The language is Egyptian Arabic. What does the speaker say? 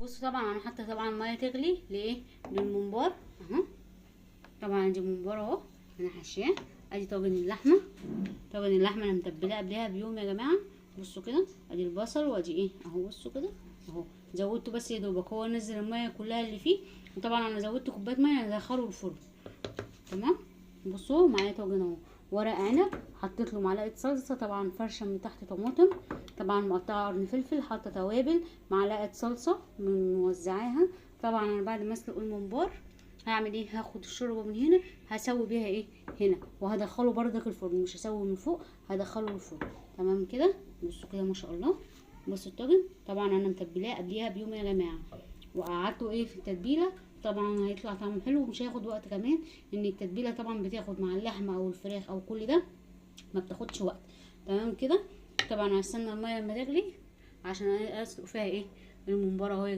بصوا طبعا انا حاطه طبعا مية تغلي لايه؟ للممبار اهو. طبعا ادي ممبار اهو انا حشاه. ادي طاجن اللحمة، طاجن اللحمة انا متبلاه قبلها بيوم يا جماعة. بصوا كده ادي البصل وادي ايه اهو. بصوا كده اهو، زودته بس يا دوبك، هو نزل المية كلها اللي فيه. وطبعا انا زودت كوباية مية هدخله الفرن. تمام. بصوا معايا طاجن اهو، ورق عنب، حطيت له معلقه صلصه، طبعا فرشه من تحت طماطم، طبعا مقطعه قرن فلفل، حاطه توابل، معلقه صلصه من موزعاها. طبعا انا بعد ما اسلق الممبار هعمل ايه؟ هاخد الشوربة من هنا هسوي بيها ايه هنا، وهدخله بردك الفرن، مش هسوي من فوق، هدخله الفرن. تمام كده. بصوا كده ما شاء الله. بصوا الطاجن طبعا انا متبلاه قبليها بيوم يا جماعة، وقعدته ايه في التتبيله، طبعا هيطلع طعمه حلو ومش هياخد وقت كمان، ان التتبيله طبعا بتاخد مع اللحمة او الفراخ او كل ده ما بتاخدش وقت. تمام كده. طبعا هستنى المية لما تغلي عشان اسلق فيها ايه الممبار اهو.